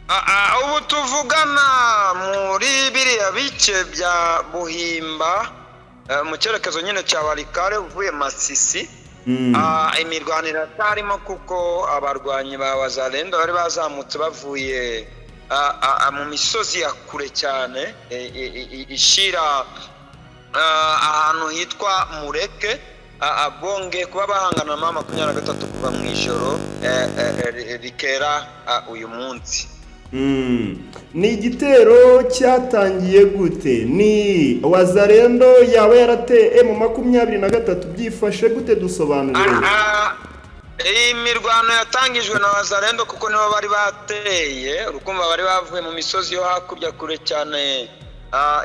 Ubu tuvugana muri biriya bice bya Buhimba, mu cyerekezo nyine cya Walikale uvuye Masisi. Imirwano iracyarimo kuko abarwanyi ba Wazalendo bari bazamutse bavuye mu misozi ya kure cyane, ishira ahantu hitwa Mureke, bongeye kuba bahangana na 23 kuva mu ijoro rikera uyu munsi. Ni igitero cyatangiye gute? Ni Wazalendo yaba yarateye M23? Byifashe gute? Dusobanurire. Iyi mirwano yatangijwe na Wazalendo kuko nibo bari bateye. Urukumva bari bavuye mu misozi yo hakurya kure cyane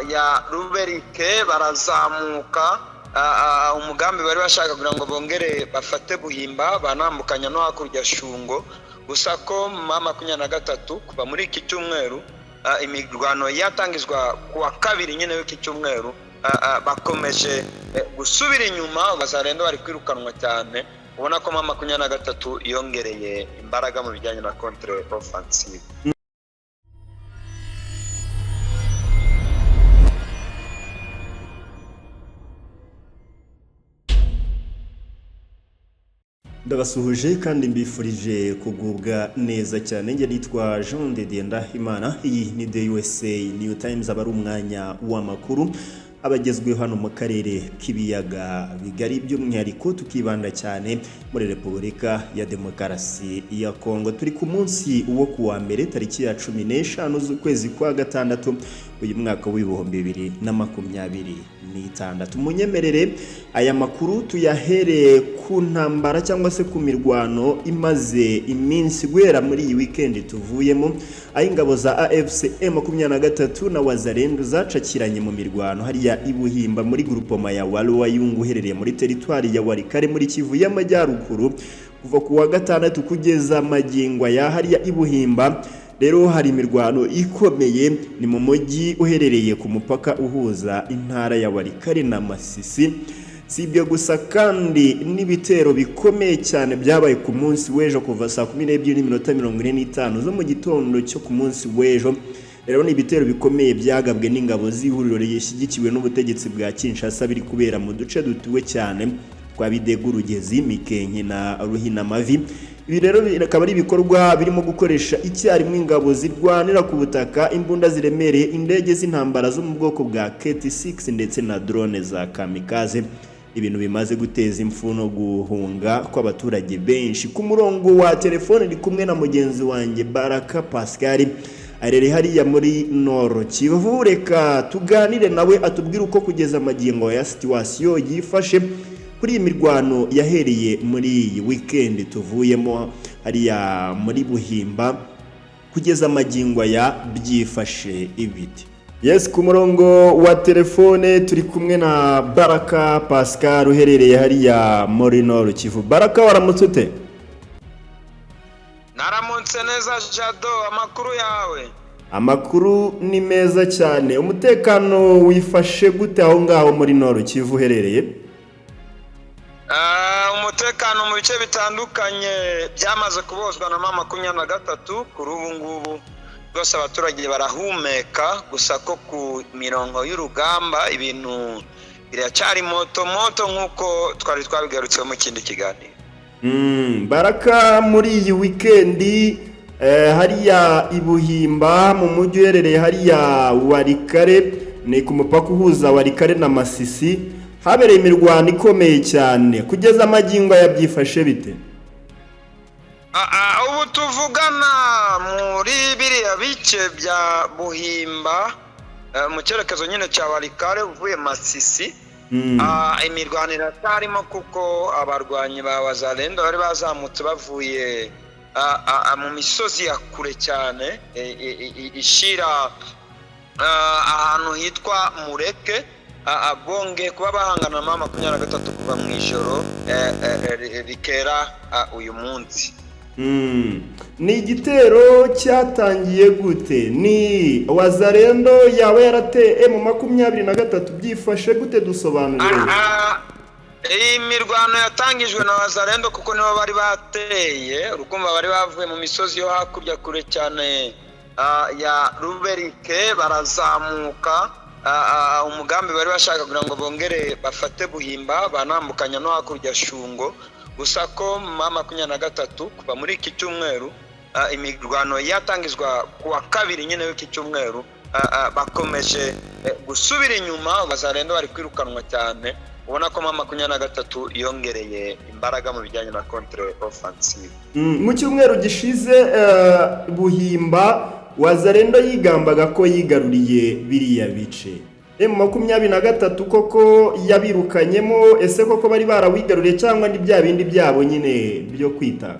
ya Ruberike, barazamuka. Umugambi bari bashaka kugira ngo bongere bafate Buhimba, banambukanya no hakurya Shungo. Gusa ko 23 kuva muri iki cyumweru, imirwano yatangizwa ku wa kabiri nyine w'iki cyumweru, bakomeje gusubira inyuma. Wazalendo bari kwirukanwa cyane, ubona ko 23 yongereye imbaraga mu bijyanye na contre offensive. Ndabasuhuje kandi mbifurije kugubwa neza cyane. Njye nitwa Jean de Dieu Ndahimana, iyi ni The USA New Times, aba ari umwanya w'amakuru abagezweho hano mu karere k'ibiyaga bigari, by'umwihariko tukibanda cyane muri Repubulika ya Demokarasi ya Kongo. Turi ku munsi wo kuwa mbere, tariki ya 15 z'ukwezi kwa gatandatu, uyu mwaka w'2026. Munyemerere aya makuru tuyahereye ku ntambara cyangwa se ku mirwano imaze iminsi guhera muri iyi weekend tuvuyemo, aho ingabo za AFC M23 na Wazalendo zacakiranye mu mirwano hariya i Buhimba muri grupoma ya Walwayungu, uherereye muri teritwari ya Walikale muri Kivu y'Amajyaruguru, kuva ku wa gatandatu kugeza magingo aya. Hariya i Buhimba rero hari imirwano ikomeye, ni mu mujyi uherereye ku mupaka uhuza intara ya Walikale na Masisi. Si ibyo gusa kandi, n'ibitero bikomeye cyane byabaye ku munsi w'ejo kuva saa 12:45 zo mu gitondo cyo ku munsi w'ejo. Rero ni ibitero bikomeye byagabwe n'ingabo z'ihuriro rishyigikiwe n'ubutegetsi bwa Kinshasa, biri kubera mu duce dutuwe cyane twa Bidegu, Rugezi, Mikenke na Ruhinamavi. Ibi rero bikaba ari ibikorwa birimo gukoresha icyarimwe ingabo zirwanira ku butaka, imbunda ziremereye, indege z'intambara zo mu bwoko bwa KT6 ndetse na drone za kamikaze, ibintu bimaze guteza impfu no guhunga kw'abaturage benshi. Ku murongo wa telefone ndi kumwe na mugenzi wanjye Baraka Pascal, arere hariya muri Nord Kivu. Reka tuganire nawe atubwire uko kugeza amagingo ya situation yifashe kuri iyi mirwano yahereye muri iyi weekend tuvuyemo hariya muri Buhimba, kugeza amagingo aya byifashe ibiti. Yes, ku murongo wa telefone turi kumwe na Baraka Pascal uherereye hariya muri Nord Kivu. Baraka, waramutse ute? Naramutse neza Jado, amakuru yawe? Amakuru ni meza cyane. Umutekano wifashe gute aho ngaho muri Nord Kivu uherereye? Umutekano mu bice bitandukanye byamaze kubozwa na 23 kuri ubu ngubu, rwose abaturage barahumeka. Gusa ko ku mirongo y'urugamba ibintu biracyari moto moto nk'uko twari twabigarutseho mu kindi kiganiro. Baraka, muri iyi wikendi hariya i Buhimba mu mujyi uherereye hariya Walikale, ni ku mupaka uhuza Walikale na Masisi, habereye imirwano ikomeye cyane. Kugeza amagingo aya byifashe bite? Ubu tuvugana muri biriya bice bya Buhimba, mu cyerekezo nyine cya Walikale uvuye Masisi, imirwano iracyarimo kuko abarwanyi ba Wazalendo bari bazamutse bavuye mu misozi ya kure cyane, ishira ahantu hitwa Mureke, bongeye kuba bahangana na 23 kuva mu ijoro rikera uyu munsi. Ni igitero cyatangiye gute? Ni Wazalendo yaba yarateye M23? Byifashe gute? Dusobanurire. Iyi mirwano yatangijwe na Wazalendo kuko nibo bari bateye. Urukumva bari bavuye mu misozi yo hakurya kure cyane ya Ruberike barazamuka. Umugambi bari bashaka kugira ngo bongere bafate Buhimba, banambukanya no hakurya Shungo. Gusa ko M23 kuva muri iki cyumweru, imirwano yatangizwa ku wa kabiri nyine w'iki cyumweru, bakomeje gusubira inyuma. Wazalendo bari kwirukanwa cyane, ubona ko M23 yongereye imbaraga mu bijyanye na contre offensive. Mu cyumweru gishize, Buhimba Wazalendo yigambaga ko yigaruriye biriya bice. M23 koko yabirukanyemo? Ese koko bari barawigaruriye cyangwa ni bya bindi byabo nyine byo kwita?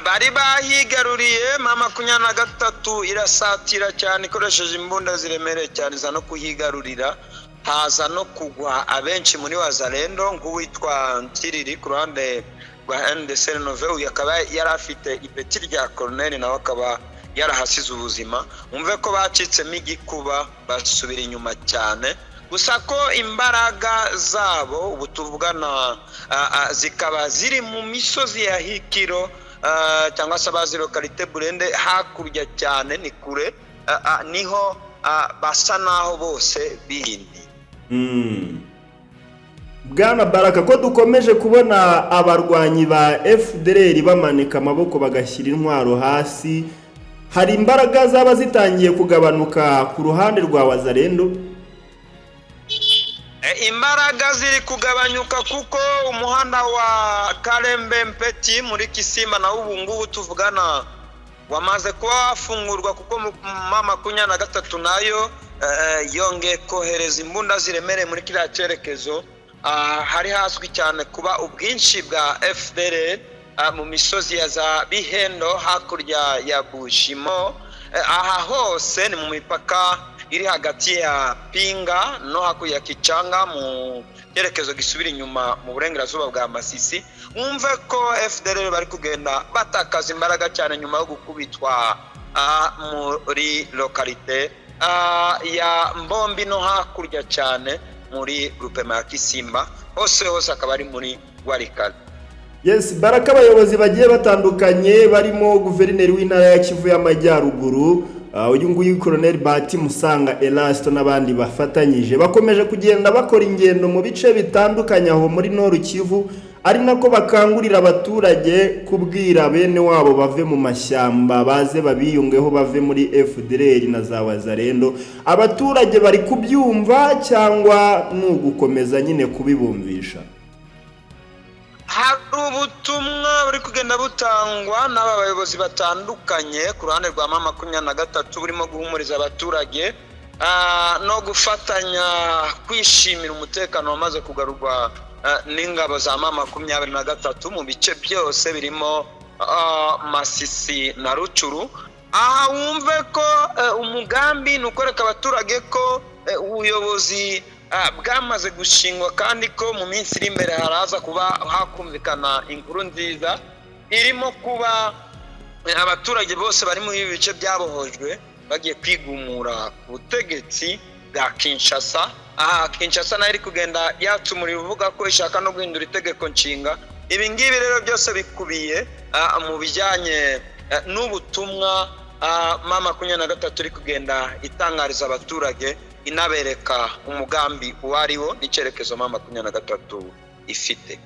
Bari bahigaruriye. M23 irasatira cyane ikoresheje imbunda ziremereye cyane, iza no kuhigarurira, haza no kugwa abenshi muri Wazalendo, nk'uwitwa Nkiriri ku ruhande rwa NDC Renove, uyu akaba yari afite ipeti rya koroneri, nawe akaba yarahasize ubuzima. Wumve ko bacitsemo igikuba, basubira inyuma cyane. Gusa ko imbaraga zabo ubu tuvugana zikaba ziri mu misozi ya Hikiro, cyangwa se abazi localité Burende, hakurya cyane ni kure, niho basa naho bose bihindiye. Bwana Baraka, ko dukomeje kubona abarwanyi ba FDLR bamanika amaboko bagashyira intwaro hasi, hari imbaraga zaba zitangiye kugabanuka ku ruhande rwa Wazalendo? Imbaraga ziri kugabanyuka kuko umuhanda wa Karembe Mpeti muri Kisimba nawo ubu ngubu tuvugana wamaze kuba wafungurwa, kuko M23 nayo yongeye kohereza imbunda ziremereye muri kiriya cyerekezo. Hari hazwi cyane kuba ubwinshi bwa FDLR, mu misozi ya za Bihendo hakurya ya Bushimo. Aha hose ni mu mipaka iri hagati ya Pinga no hakurya ya Kicanga mu cyerekezo gisubira inyuma mu burengerazuba bwa Masisi. Wumve ko FDLR bari kugenda batakaza imbaraga cyane nyuma yo gukubitwa muri localité ya Mbombi no hakurya cyane muri groupement ya Kisimba, hose hose akaba ari muri Walikale. Yes, Baraka, abayobozi bagiye batandukanye barimo guverineri w'intara ya Kivu y'Amajyaruguru, uyu nguyu Colonel Bahati Musanga Erasto, n'abandi bafatanyije bakomeje kugenda bakora ingendo mu bice bitandukanye aho muri Nord Kivu, ari nako bakangurira abaturage kubwira bene wabo bave mu mashyamba baze babiyungeho, bave muri FDLR na za Wazalendo. Abaturage bari kubyumva cyangwa ni ugukomeza nyine kubibumvisha? Hari ubutumwa buri kugenda butangwa n'aba bayobozi batandukanye ku ruhande rwa M23, burimo guhumuriza abaturage no gufatanya kwishimira umutekano wamaze kugarurwa n'ingabo za M23 mu bice byose birimo Masisi na Rutshuru. Aha wumve ko umugambi ni ukwereka abaturage ko ubuyobozi bwamaze gushingwa, kandi ko mu minsi iri imbere haraza kuba hakumvikana inkuru nziza irimo kuba abaturage bose bari muri ibi bice byabohojwe bagiye kwigumura ku butegetsi bwa Kinshasa. Aha Kinshasa nayo iri kugenda yatsa umuriro, uvuga ko ishaka no guhindura itegeko nshinga. Ibi ngibi rero byose bikubiye mu bijyanye n'ubutumwa M23 iri kugenda itangariza abaturage, inabereka umugambi uwo ari wo n'icyerekezo M23 ifite.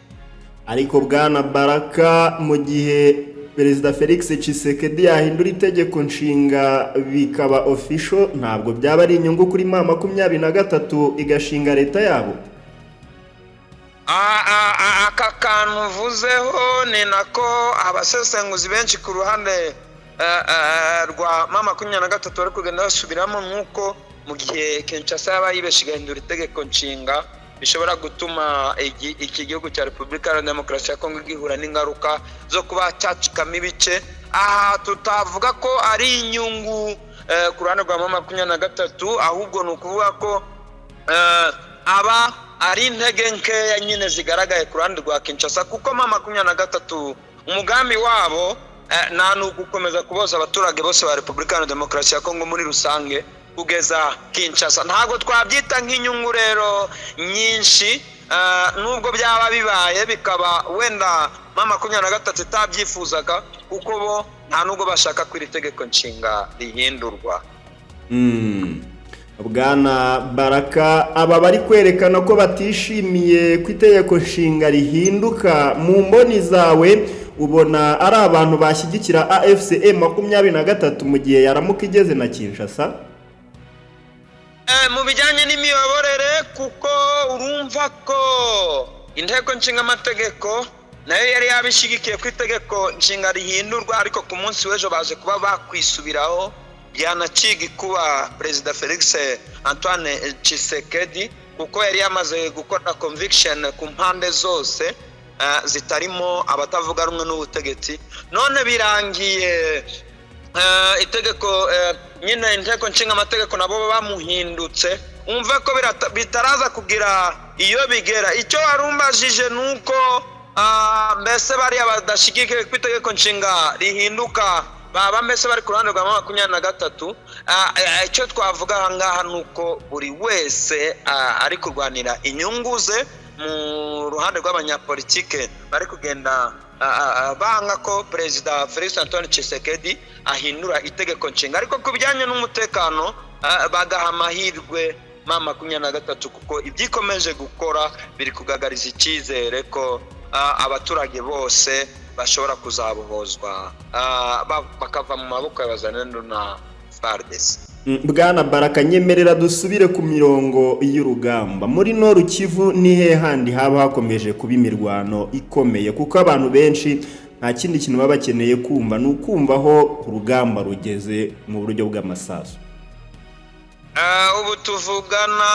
Ariko bwana Baraka, mu gihe Perezida Felix Tshisekedi yahindura itegeko nshinga bikaba official, ntabwo byaba ari inyungu kuri M23 igashinga leta yabo? Aka kantu uvuzeho ni nako abasesenguzi benshi ku ruhande rwa M23 bari kugenda basubiramo, nk'uko mu gihe Kinshasa yaba yibeshe igahindura itegeko nshinga, bishobora gutuma iki gihugu cya Repubulika Iharanira Demokarasi ya Kongo gihura n'ingaruka zo kuba cyacikamo ibice. Aha tutavuga ko ari inyungu ku ruhande rwa M23, ahubwo ni ukuvuga ko aba ari intege nkeya nyine zigaragaye ku ruhande rwa Kinshasa, kuko M23 umugambi wabo nta ni ugukomeza kuboza abaturage bose ba Repubulika Iharanira Demokarasi ya Kongo muri rusange kugeza Kinshasa. Ntabwo twabyita nk'inyungu rero nyinshi, nubwo byaba bibaye bikaba wenda M23 itabyifuzaga, kuko bo Nta nubwo bashaka ko iri tegeko nshinga rihindurwa. Bwana Baraka, aba bari kwerekana ko batishimiye ko itegeko nshinga rihinduka, mu mboni zawe ubona ari abantu bashyigikira AFC M23 mu gihe yaramuka igeze na Kinshasa? Mu bijyanye n'imiyoborere, kuko urumva ko inteko nshingamategeko nayo yari yabishyigikiye ko itegeko nshinga rihindurwa, ariko ku munsi w'ejo baje kuba bakwisubiraho, byanaciga kuba Perezida Felix Antoine Tshisekedi, kuko yari yamaze gukora conviction ku mpande zose zitarimo abatavuga rumwe n'ubutegetsi. None birangiye itegeko nyine, inteko nshinga amategeko nabo bamuhindutse. Umve ko bitaraza kugira iyo bigera. Icyo warumbajije ni uko mbese bariya badashyigikiye ko itegeko nshinga rihinduka baba mbese bari ku ruhande rwa 23? Icyo twavuga aha ngaha ni uko buri wese ari kurwanira inyungu ze. Mu ruhande rw'abanyapolitike bari kugenda banga ko Perezida Felix Antoine Tshisekedi ahindura itegeko nshinga, ariko ku bijyanye n'umutekano bagaha amahirwe M23, kuko ibyo ikomeje gukora biri kugaragariza icyizere ko abaturage bose bashobora kuzabohozwa bakava mu maboko y'Abazalendo na FARDC. Bwana Baraka, nyemerera dusubire ku mirongo y'urugamba muri Nord Kivu. Ni he handi haba hakomeje kuba imirwano ikomeye? Kuko abantu benshi nta kindi kintu baba bakeneye kumva, ni ukumva aho urugamba rugeze mu buryo bw'amasasu. Ubu tuvugana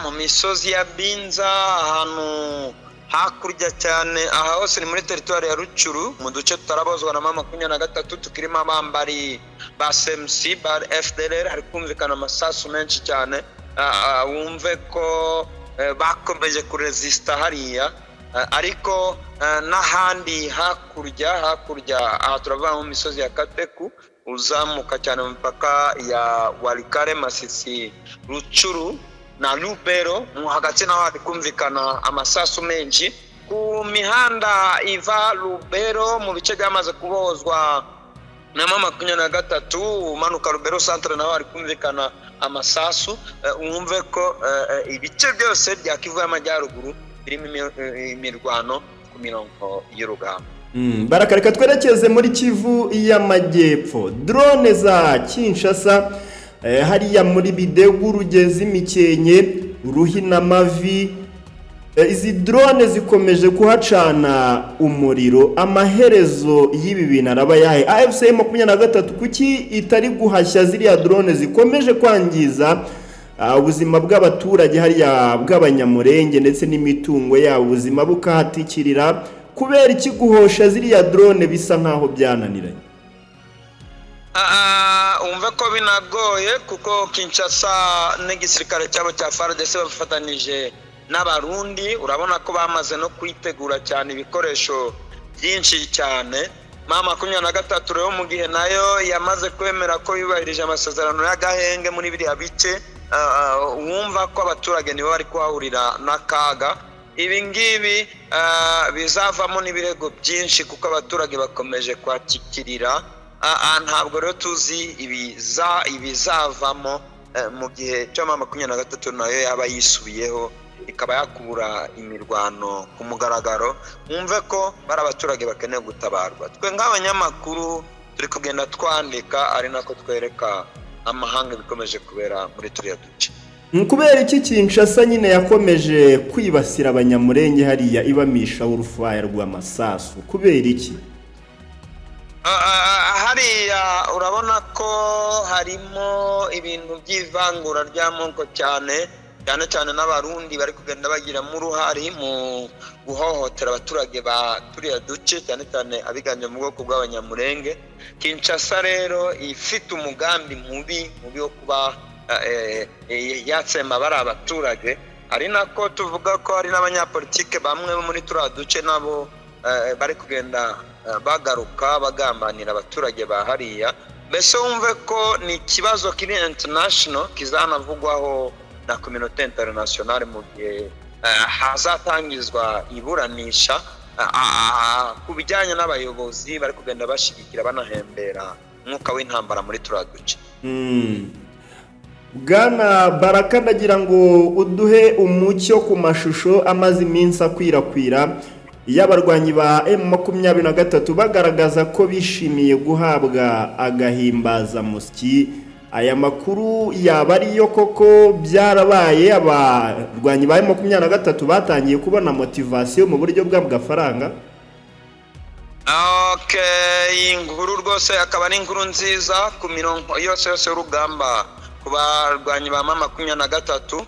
mu misozi ya Binza, ahantu hakurya cyane, aha hose ni muri teritwari ya Rutshuru, mu duce tutarabozwa na M23, tukirimo abambari ba CMC, ba FDLR. Hari kumvikana amasasu menshi cyane. Wumve ko bakomeje kuresista hariya. Ariko n'ahandi hakurya hakurya aha, turavuga mu misozi ya Kateku, uzamuka cyane mu mipaka ya Walikale, Masisi, Rutshuru na Lubero, mu hagati naho hari kumvikana amasasu menshi ku mihanda iva Lubero, mu bice byamaze kubohozwa na M23. Umanuka Lubero centre naho hari kumvikana amasasu. Wumve ko ibice byose bya Kivu y'Amajyaruguru birimo imirwano ku mirongo y'urugamba. Baraka, reka twerekeze muri Kivu y'Amajyepfo. Drone za Kinshasa hariya muri Bidegu, Rugezi, Mikenke, Ruhinamavi, izi drone zikomeje kuhacana umuriro. Amaherezo y'ibi bintu araba yahe? AFC 23 kuki itari guhashya ziriya drone zikomeje kwangiza ubuzima bw'abaturage hariya bw'Abanyamurenge ndetse n'imitungo yabo, ubuzima bukahatikirira? Kubera iki guhosha ziriya drone bisa nkaho byananiranye? Wumve ko binagoye, kuko Kinshasa n'igisirikare cyabo cya FARDC bafatanyije n'Abarundi, urabona ko bamaze no kwitegura cyane, ibikoresho byinshi cyane. M23 rero, mu gihe nayo yamaze kwemera ko yubahirije amasezerano y'agahenge muri biriya bice, wumva ko abaturage nibo bari kuhahurira n'akaga. Ibi ngibi bizavamo n'ibirego byinshi, kuko abaturage bakomeje kwakikirira. Ntabwo rero tuzi ibizavamo mu gihe cya M23 nayo yaba yisubiyeho, ikaba yakubura imirwano ku mugaragaro. Wumve ko bari abaturage bakeneye gutabarwa. Twe nk'abanyamakuru turi kugenda twandika, ari nako twereka amahanga ibikomeje kubera muri turiya duce. Kubera iki Kinshasa nyine yakomeje kwibasira Abanyamurenge hariya, ibamisha urufaya rw'amasasu? Kubera iki? Hariya urabona ko harimo ibintu by'ivangura ry'amoko cyane cyane cyane, n'Abarundi bari kugenda bagiramo uruhare mu guhohotera abaturage ba turiya duce, cyane cyane abiganje mu bwoko bw'Abanyamurenge. Kinshasa rero ifite umugambi mubi mubi wo kuba yatsemba bari abaturage, ari nako tuvuga ko hari n'abanyapolitike bamwe bo muri turiya duce nabo bari kugenda bagaruka bagambanira abaturage ba hariya. Mbese wumve ko ni ikibazo kiri international, kizanavugwaho na communauté internationale mu gihe hazatangizwa iburanisha. Ku bijyanye n'abayobozi bari kugenda bashyigikira banahembera umwuka w'intambara muri turiya duce. Bwana Baraka, ndagira ngo uduhe umucyo ku mashusho amaze iminsi akwirakwira y'abarwanyi ba M23 bagaragaza ko bishimiye guhabwa agahimbazamusyi. Aya makuru yaba ariyo koko? Byarabaye, abarwanyi ba M23 batangiye kubona motivation mu buryo bw'agafaranga? Okay, iyi nkuru rwose akaba ari inkuru nziza ku mirongo yose yose y'urugamba ku barwanyi ba M23.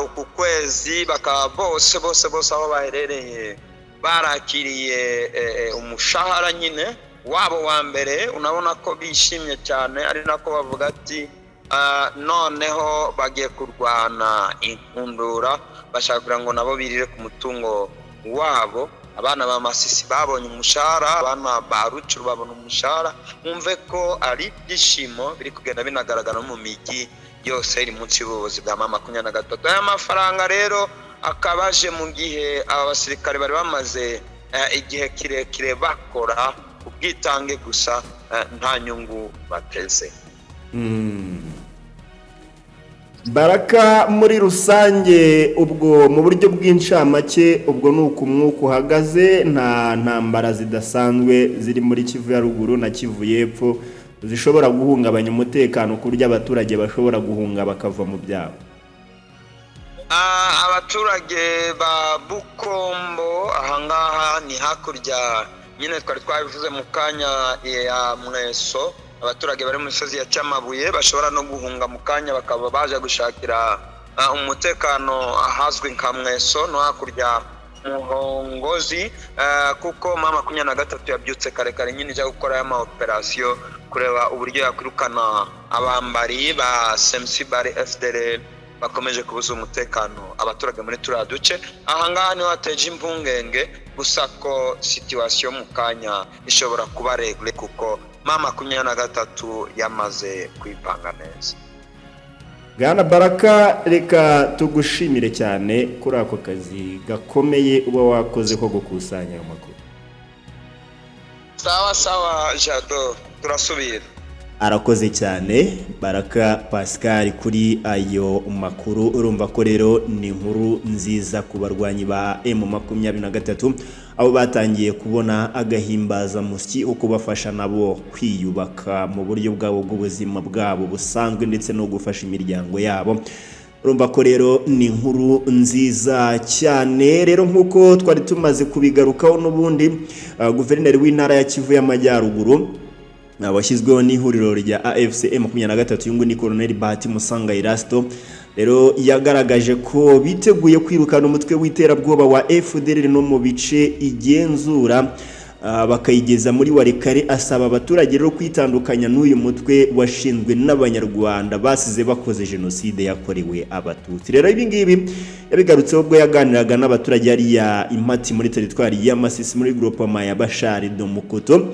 Uku kwezi bakaba bose bose bose aho baherereye barakiriye umushahara nyine wabo wa mbere. Unabona ko bishimye cyane, ari nako bavuga ati noneho bagiye kurwana inkundura, bashaka kugira ngo nabo birire ku mutungo wabo. Abana ba Masisi babonye umushahara, abana ba Rutshuru babona umushahara. Mwumve ko ari ibyishimo biri kugenda binagaragara no mu mijyi yose iri munsi y'ubuyobozi bwa M23. Aya mafaranga rero akaba aje mu gihe aba basirikare bari bamaze igihe kirekire bakora ubwitange gusa, nta nyungu bateze. Baraka, muri rusange ubwo mu buryo bw'incamake, ubwo ni uku umwuka uhagaze, nta ntambara zidasanzwe ziri muri Kivu ya Ruguru na Kivu y'Epfo zishobora guhungabanya umutekano ku buryo abaturage bashobora guhunga bakava mu byabo? Abaturage ba Bukombo, ahangaha ni hakurya nyine twari twabivuze mu kanya ya Mweso, abaturage bari mu misozi ya Cyamabuye bashobora no guhunga mu kanya bakaba baje gushakira umutekano ahazwi nka Mweso no hakurya Muhongozi, kuko M23 yabyutse kare kare nyine ijya gukora ama operasiyo, kureba uburyo yakwirukana abambari ba CMC bari FDLR bakomeje kubuza umutekano abaturage muri turiya duce. Ahangaha niho hateje impungenge gusa ko situation mu kanya ishobora kuba réglée, kuko M23 yamaze kwipanga neza. Bwana Baraka, reka tugushimire cyane kuri ako kazi gakomeye uba wakoze ko gukusanya ayo makuru. Sawa sawa Jado, turasubira. Arakoze cyane Baraka Pascal kuri ayo makuru. Urumva ko rero ni inkuru nziza ku barwanyi ba M23, aho batangiye kubona agahimbazamusyi ko kubafasha nabo kwiyubaka mu buryo bwabo bw'ubuzima bwabo busanzwe ndetse no gufasha imiryango yabo. Urumva ko rero ni inkuru nziza cyane. Rero nk'uko twari tumaze kubigarukaho n'ubundi, guverineri w'intara ya Kivu y'Amajyaruguru washyizweho n'ihuriro rya AFC M23, yungu ni Colonel Bahati Musanga Erasto, rero yagaragaje ko biteguye kwirukana umutwe w'iterabwoba wa FDLR no mu bice igenzura, bakayigeza muri Walikale. Asaba abaturage rero kwitandukanya n'uyu mutwe washinzwe n'Abanyarwanda basize bakoze jenoside yakorewe Abatutsi. Rero ibi ngibi yabigarutseho ubwo yaganiraga n'abaturage hariya Impati muri teritwari ya Masisi, muri groupement ya Bashari do Mukoto,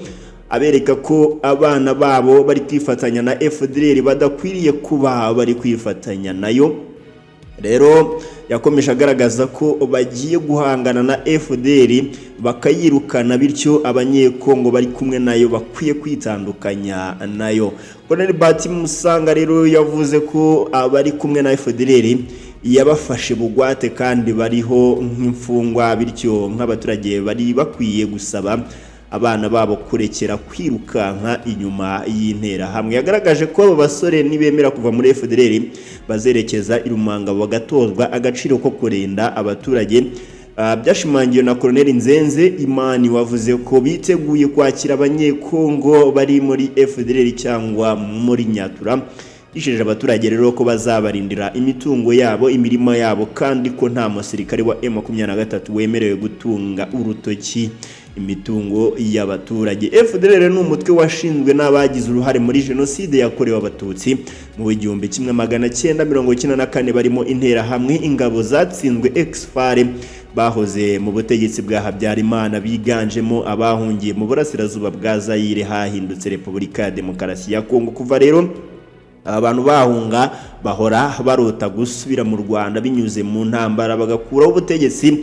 abereka ko abana babo bari kwifatanya na FDLR badakwiriye kuba bari kwifatanya nayo. Rero yakomeje agaragaza ko bagiye guhangana na FDLR bakayirukana, bityo Abanyekongo bari kumwe nayo bakwiye kwitandukanya nayo. Colonel Bahati Musanga rero yavuze ko abari kumwe na FDLR yabafashe bugwate kandi bariho nk'imfungwa, bityo nk'abaturage bari bakwiye gusaba abana babo kurekera kwirukanka inyuma y'Interahamwe. Yagaragaje ko abo basore nibemera kuva muri FDLR bazerekeza i Rumanga bagatozwa agaciro ko kurinda abaturage. Byashimangiwe na Colonel Nzenze Imani wavuze ko biteguye kwakira Abanyekongo bari muri FDLR cyangwa muri Nyatura. Yijeje abaturage rero ko bazabarindira imitungo yabo, imirima yabo, kandi ko nta musirikare wa M23 wemerewe gutunga urutoki imitungo y'abaturage. FDLR ni umutwe washinzwe n'abagize uruhare muri jenoside yakorewe Abatutsi mu 1994, barimo Interahamwe, ingabo zatsinzwe ex-FAR bahoze mu butegetsi bwa Habyarimana, biganjemo abahungiye mu burasirazuba bwa Zaire hahindutse Repubulika ya Demokarasi ya Kongo. Kuva rero Aba bantu bahunga bahora barota gusubira mu Rwanda binyuze mu ntambara, bagakuraho ubutegetsi.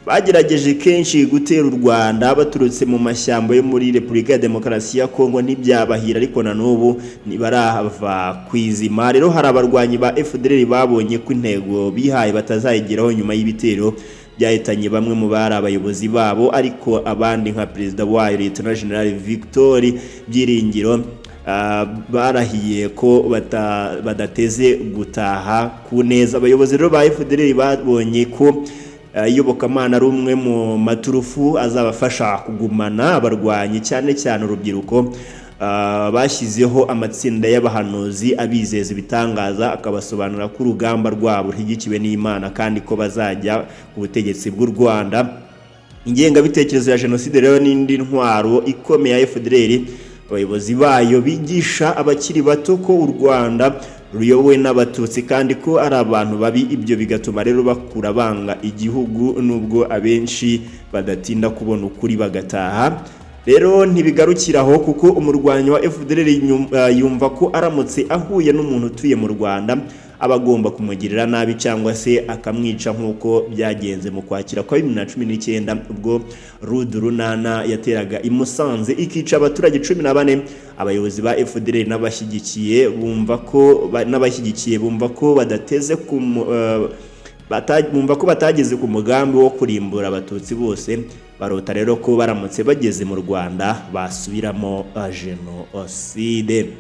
Bagerageje kenshi gutera u Rwanda baturutse mu mashyamba yo muri Repubulika ya Demokarasi ya Kongo, ntibyabahira, ariko na n'ubu ntibarava ku izima. Rero hari abarwanyi ba FDLR babonye ko intego bihaye batazayigeraho nyuma y'ibitero byahitanye bamwe mu bari abayobozi babo, ariko abandi nka perezida wayo, Lieutenant General Victor Byiringiro, barahiye ko badateze gutaha ku neza. Abayobozi rero ba FDLR babonye ko iyobokamana ari umwe mu maturufu azabafasha kugumana abarwanyi, cyane cyane urubyiruko. Bashyizeho amatsinda y'abahanuzi abizeza ibitangaza, akabasobanurira ko urugamba rwabo rushyigikiwe n'Imana kandi ko bazajya ku butegetsi bw'u Rwanda. Ingengabitekerezo ya jenoside rero n'indi ntwaro ikomeye ya FDLR. Abayobozi bayo bigisha abakiri bato ko u Rwanda ruyobowe n'Abatutsi kandi ko ari abantu babi. Ibyo bigatuma rero bakura banga igihugu, nubwo abenshi badatinda kubona ukuri bagataha. Rero ntibigarukira aho, kuko umurwanyi wa FDLR yumva ko aramutse ahuye n'umuntu utuye mu Rwanda aba agomba kumugirira nabi cyangwa se akamwica, nk'uko byagenze mu Kwakira kwa 2019, ubwo RUD Urunana yateraga i Musanze ikica abaturage 14. Abayobozi ba FDLR n'abashyigikiye bumva ko badateze ku bumva ko batageze ku mugambi wo kurimbura Abatutsi bose. Barota rero ko baramutse bageze mu Rwanda basubiramo jenoside.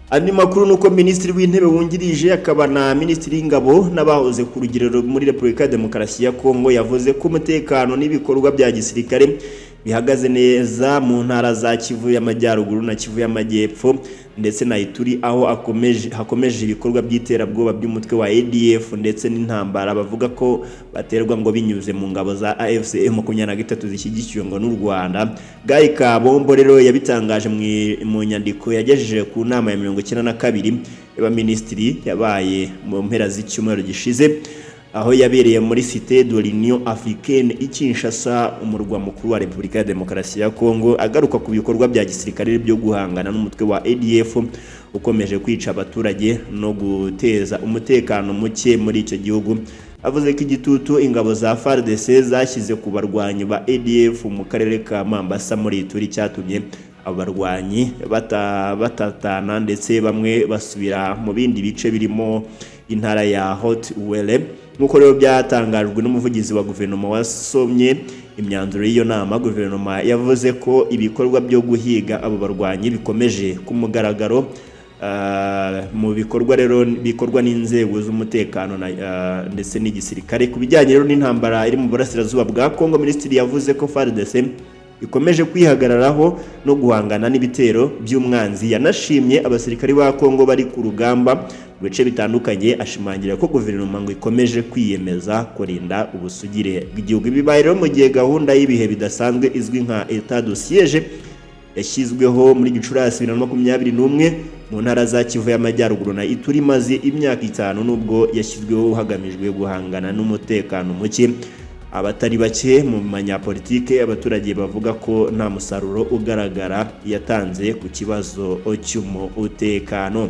Andi makuru ni uko Minisitiri w'Intebe wungirije akaba na Minisitiri w'Ingabo n'abahoze ku rugerero muri Repubulika ya Demokarasi ya Kongo yavuze ko umutekano n'ibikorwa bya gisirikare bihagaze neza mu ntara za Kivu y'Amajyaruguru na Kivu y'Amajyepfo ndetse na Ituri, aho hakomeje ibikorwa by'iterabwoba by'umutwe wa ADF ndetse n'intambara bavuga ko baterwa ngo binyuze mu ngabo za AFC M23 zishyigikiwe ngo n'u Rwanda. Guy Kabombo rero yabitangaje mu nyandiko yagejeje ku nama ya 92 y'abaminisitiri yabaye mu mpera z'icyumweru gishize, aho yabereye muri Cité de l'Union Africaine i Kinshasa, umurwa mukuru wa Repubulika ya Demokarasi ya Kongo, agaruka ku bikorwa bya gisirikare byo guhangana n'umutwe wa ADF ukomeje kwica abaturage no guteza umutekano muke muri icyo gihugu. Avuze ko igitutu ingabo za FARDC zashyize ku barwanyi ba ADF mu karere ka Mambasa muri Ituri cyatumye abo barwanyi batatana, ndetse bamwe basubira mu bindi bice birimo intara ya Haut-Uele. Nk'uko rero byatangajwe n'umuvugizi wa guverinoma wasomye imyanzuro y'iyo nama, guverinoma yavuze ko ibikorwa byo guhiga abo barwanyi bikomeje ku mugaragaro, mu bikorwa rero bikorwa n'inzego z'umutekano ndetse n'igisirikare. Ku bijyanye rero n'intambara iri mu burasirazuba bwa Kongo, minisitiri yavuze ko FARDC ikomeje kwihagararaho no guhangana n'ibitero by'umwanzi. Yanashimye abasirikari ba Kongo bari ku rugamba mu bice bitandukanye, ashimangira ko guverinoma ngo ikomeje kwiyemeza kurinda ubusugire bw'igihugu. Ibi bibaye rero mu gihe gahunda y'ibihe bidasanzwe izwi nka état de siège yashyizweho muri Gicurasi 2021 mu ntara za Kivu y'Amajyaruguru na Ituri imaze imyaka 5. Nubwo yashyizweho hagamijwe guhangana n'umutekano muke, abatari bake mu banyapolitike, abaturage bavuga ko nta musaruro ugaragara yatanze ku kibazo cy'umutekano.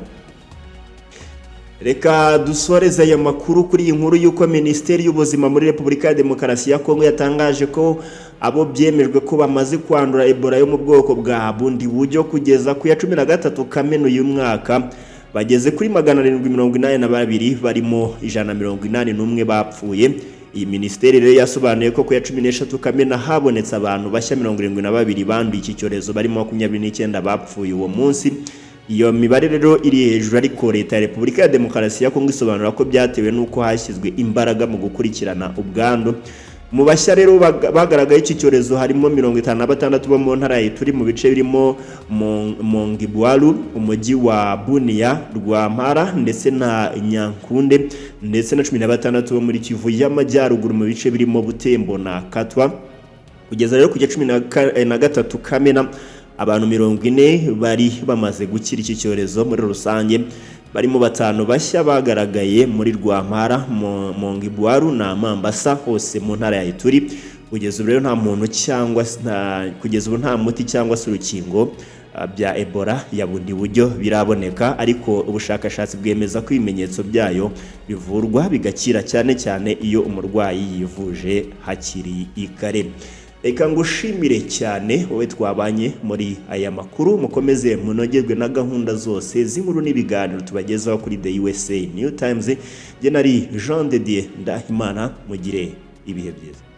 Reka dusoreze aya makuru kuri iyi nkuru y'uko Minisiteri y'Ubuzima muri Repubulika ya Demokarasi ya Kongo yatangaje ko abo byemejwe ko bamaze kwandura Ebola yo mu bwoko bwa Bundibugyo kugeza ku ya 13 Kamena uyu mwaka bageze kuri 782, barimo 181 bapfuye. Iyi minisiteri rero yasobanuye ko ku ya 13 Kamena habonetse abantu bashya 72 banduye iki cyorezo, barimo 29 bapfuye uwo munsi. Iyo mibare rero iri hejuru, ariko Leta ya Repubulika ya Demokarasi ya Kongo isobanura ko byatewe n'uko hashyizwe imbaraga mu gukurikirana ubwandu. Mu bashya rero bagaragaye iki cyorezo harimo 56 bo mu ntara ya Ituri, mu bice birimo Mongibwalu, umujyi wa Bunia, Rwampara ndetse na Nyankunde, ndetse na 16 bo muri Kivu y'Amajyaruguru, mu bice birimo Butembo na Katwa. Kugeza rero ku ya 13 Kamena, abantu 40 bari bamaze gukira iki cyorezo muri rusange, barimo batanu bashya bagaragaye muri Rwampara, Mongibwaru na Mambasa, hose mu ntara ya Ituri. Kugeza ubu rero nta muntu cyangwa kugeza ubu nta muti cyangwa se urukingo. bya Ebola ya bundi buryo biraboneka, ariko ubushakashatsi bwemeza ko ibimenyetso byayo bivurwa bigakira, cyane cyane iyo umurwayi yivuje hakiri kare. Reka ngushimire cyane wowe twabanye muri aya makuru. Mukomeze munogerwe na gahunda zose z'inkuru n'ibiganiro tubagezaho kuri The USA New Times. Njye nari Jean de Dieu Ndahimana, mugire ibihe byiza.